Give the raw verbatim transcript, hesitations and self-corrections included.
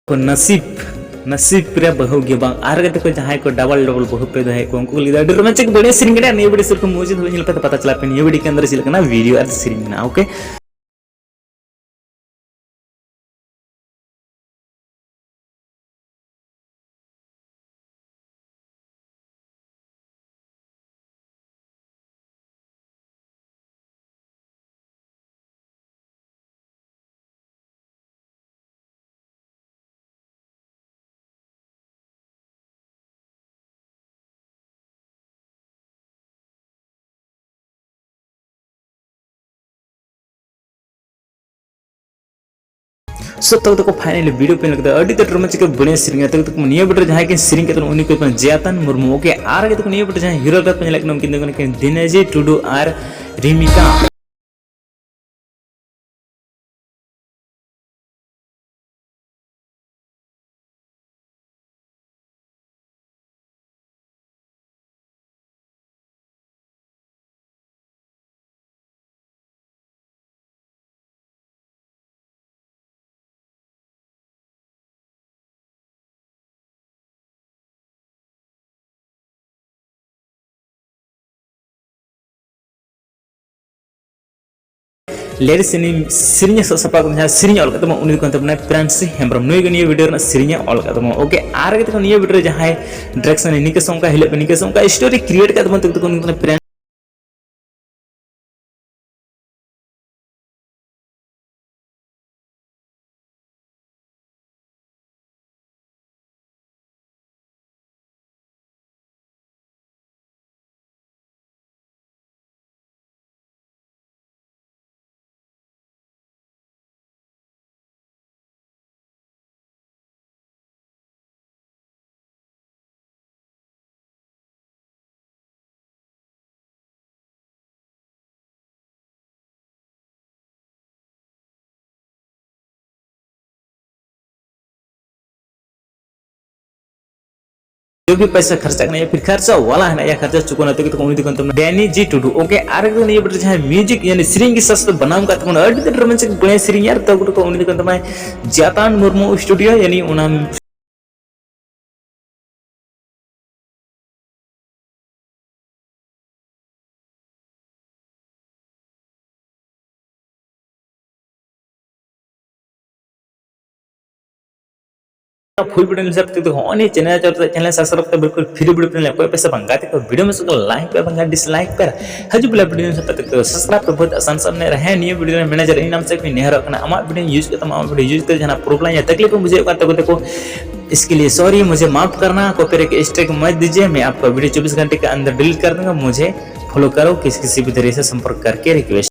ᱠᱚ ᱱᱟᱥᱤᱵ, ᱱᱟᱥᱤᱵ ᱨᱮ ᱵᱟᱹᱦᱩ ᱜᱮ ᱵᱟᱝ, ᱟᱨ ᱜᱟᱛᱮ ᱠᱚ ᱡᱟᱦᱟᱸᱭ ᱠᱚ ᱰᱟᱵᱚᱞ ᱰᱟᱵᱚᱞ ᱵᱟᱹᱦᱩ ᱯᱮ ᱫᱚᱦᱚᱭᱮᱫ ᱠᱚ, ᱩᱱᱠᱩ ᱠᱚ ᱞᱟᱹᱭ ᱫᱟ ᱟᱹᱰᱤ ᱨᱳᱢᱟᱱᱪᱚᱠ ᱵᱟᱹᱲᱤᱡ ᱥᱮᱨᱮᱧ ᱠᱟᱱᱟ, ᱱᱤᱭᱟᱹ ᱵᱤᱰᱤᱭᱳ ᱥᱮᱨᱮᱧ ᱠᱚ ᱢᱩᱪᱟᱹᱫ ᱫᱷᱟᱹᱵᱤᱡ ᱧᱮᱞ ᱯᱮ, ᱛᱚ ᱯᱟᱛᱟ ᱪᱟᱞᱟᱜ ᱯᱮ ᱱᱤᱭᱟᱹ ᱵᱤᱰᱤᱭᱳ ᱠᱮᱱᱫᱨᱚ ᱪᱮᱫ ᱞᱮᱠᱟᱱᱟ ᱵᱷᱤᱰᱤᱭᱳ ᱟᱨ ᱥᱮᱨᱮᱧ ᱢᱮᱱᱟᱜᱼᱟ, ᱳᱠᱮ᱾ ᱥᱚᱛᱛᱚ ᱛᱟᱠᱚ ᱯᱷᱟᱭᱱᱟᱞᱤ ᱵᱷᱤᱰᱤᱭᱳ ᱯᱮ ᱧᱮᱞ ᱠᱮᱫᱟ, ᱟᱹᱰᱤ ᱛᱮᱫ ᱨᱳᱢᱟᱱᱪᱚᱠ ᱵᱟᱹᱲᱤᱡ ᱥᱮᱨᱮᱧ ᱠᱟᱱᱟ᱾ ᱛᱟᱠᱚ ᱱᱤᱭᱟᱹ ᱵᱷᱤᱰᱤᱭᱳ ᱨᱮ ᱡᱟᱦᱟᱸᱭ ᱠᱤᱱ ᱥᱮᱨᱮᱧ ᱠᱟᱫᱟ ᱩᱱᱤ ᱠᱚ ᱡᱮᱛᱟᱱ ᱢᱩᱨᱢᱩ, ᱳᱠᱮ᱾ ᱟᱨ ᱜᱮ ᱛᱟᱠᱚ ᱱᱤᱭᱟᱹ ᱵᱷᱤᱰᱤᱭᱳ ᱨᱮ ᱡᱟᱦᱟᱸᱭ ᱦᱤᱨᱳ ᱞᱮᱠᱟ ᱯᱮ ᱧᱮᱞᱮᱫ ᱠᱟᱱᱟ ᱩᱱᱠᱤᱱ ᱫᱚ ᱠᱟᱱᱟ ᱠᱤᱱ ᱫᱤᱱᱮᱡᱤ ᱴᱩᱰᱩ ᱟᱨ ᱨᱤᱢᱤᱠᱟ᱾ ᱞᱮᱰᱤᱥ ᱥᱮᱨᱮᱧ, ᱥᱮᱨᱮᱧᱮ ᱥᱟᱵ ᱥᱟᱯᱲᱟᱣ ᱠᱟᱫᱟ, ᱡᱟᱦᱟᱸ ᱥᱮᱨᱮᱧ ᱚᱞ ᱠᱟᱫ ᱛᱟᱵᱚᱱᱟ, ᱩᱱᱤ ᱫᱚ ᱠᱟᱱ ᱛᱟᱵᱚᱱᱟᱭ ᱯᱨᱟᱱᱥᱤ ᱦᱮᱢᱵᱨᱚᱢ᱾ ᱱᱩᱭ ᱜᱮ ᱱᱤᱭᱟᱹ ᱵᱷᱤᱰᱤᱭᱳ ᱨᱮᱱᱟᱜ ᱥᱮᱨᱮᱧᱮ ᱚᱞ ᱠᱟᱫ ᱛᱟᱵᱚᱱᱟ, ᱳᱠᱮ᱾ ᱟᱨ ᱜᱮ ᱛᱟᱠᱚ ᱱᱤᱭᱟᱹ ᱵᱷᱤᱰᱤᱭᱳ ᱨᱮ ᱡᱟᱦᱟᱸᱭ ᱰᱟᱭᱨᱮᱠᱥᱚᱱ ᱱᱤᱝᱠᱟᱹ ᱥᱮ ᱚᱱᱠᱟ ᱦᱤᱞᱳᱜ ᱯᱮ ᱱᱤᱝᱠᱟᱹ ᱥᱮ ᱚᱱᱠᱟ ᱥᱴᱳᱨᱤ ᱠᱨᱤᱭᱮᱴ ᱠᱟᱫ ᱛᱟᱵᱚᱱᱟ, ᱛᱟᱠᱚ ᱩᱱᱤ ᱫᱚ ᱠᱟᱱᱟ ᱯᱨᱟᱱ जो भी पैसा खर्चा करना या फिर खर्चा वाला है ना, या खर्चा चुकाना, तो उन्हीं दुकान तुम डैनी जी टुडू। ओके, आर एक ᱱᱤᱭᱟᱹ ᱵᱤᱴ ᱨᱮ ᱡᱟᱦᱟᱸᱭ ᱢᱤᱭᱩᱡᱤᱠ ᱭᱟᱱᱤ ᱥᱮᱨᱮᱧ ᱜᱮ ᱥᱟᱥᱛᱚ ᱵᱮᱱᱟᱣ ᱠᱟᱫ ᱛᱟᱵᱚᱱᱟ, ᱟᱹᱰᱤ ᱛᱮᱫ ᱨᱳᱢᱟᱱᱪᱚᱠ ᱵᱚᱲᱤᱭᱟ ᱥᱮᱨᱮᱧ, ᱟᱨ ᱛᱟᱹᱠᱩ ᱫᱚᱠᱚ ᱩᱱᱤ ᱫᱚᱠᱚ ᱛᱟᱢᱟᱭ ᱡᱟᱛᱟᱱ ᱢᱩᱨᱢᱩ ᱥᱴᱩᱰᱤᱭᱳ ᱭᱟᱱᱤ ᱚᱱᱟ ᱯᱷᱩᱞ ᱵᱷᱤᱰᱤᱭᱳ ᱦᱤᱥᱟᱹᱵ ᱛᱮᱫᱚ ᱦᱚᱸᱜᱼᱚᱭ ᱱᱤᱭᱟᱹ ᱪᱮᱱᱮᱞ ᱪᱟᱞᱟᱣ ᱠᱟᱛᱮ ᱪᱮᱱᱮᱞ ᱥᱟᱵᱥᱠᱨᱟᱭᱤᱵ ᱛᱮ ᱵᱤᱞᱠᱩᱞ ᱯᱷᱤᱨᱤ ᱵᱷᱤᱰᱤᱭᱳ ᱯᱮ ᱧᱮᱞ ᱠᱚᱭ ᱯᱚᱭᱥᱟ ᱵᱟᱝ ᱜᱟᱛᱮ ᱠᱚ ᱵᱷᱤᱰᱤᱭᱳ ᱢᱮ ᱥᱚᱠᱚ ᱞᱟᱭᱤᱠ ᱯᱮ ᱵᱟᱝ ᱰᱤᱥᱞᱟᱭᱤᱠ ᱯᱮ ᱦᱤᱡᱩᱜ ᱵᱮᱞᱟ ᱵᱷᱤᱰᱤᱭᱳ ᱥᱟᱵ ᱠᱟᱛᱮ ᱥᱟᱵᱥᱠᱨᱟᱭᱤᱵ ᱯᱮ ᱵᱚᱦᱩᱛ ᱟᱥᱟᱱ ᱥᱟᱢᱱᱮ ᱨᱮ᱾ ᱦᱮᱸ, ᱱᱤᱭᱟᱹ ᱵᱷᱤᱰᱤᱭᱳ ᱨᱮ ᱢᱮᱱᱮᱡᱟᱨ ᱤᱧ ᱟᱢ ᱥᱮᱫ ᱠᱷᱚᱱ ᱱᱮᱦᱚᱨᱚᱜ ᱠᱟᱱᱟ, ᱟᱢᱟᱜ ᱵᱷᱤᱰᱤᱭᱳ ᱤᱭᱩᱡᱽ ᱠᱟᱛᱮ ᱟᱢᱟᱜ ᱵᱷᱤᱰᱤᱭᱳ ᱤᱭᱩᱡᱽ ᱠᱟᱛᱮ ᱡᱟᱦᱟᱱᱟᱜ ᱯᱨᱚᱵᱞᱮᱢ ᱭᱟ ᱛᱟᱠᱞᱤᱯ ᱮᱢ ᱵᱩᱡᱷᱟᱹᱣ ᱠᱟᱱ ᱛᱟᱠᱚ ᱛᱟᱠᱚ इसके लिए सॉरी, मुझे माफ करना, कॉपीराइट स्ट्राइक मत दीजिए, मैं आपका वीडियो चौबीस घंटे के अंदर डिलीट कर दूंगा, मुझे फॉलो करो, किसी किसी भी तरीके से संपर्क करके रिक्वेस्ट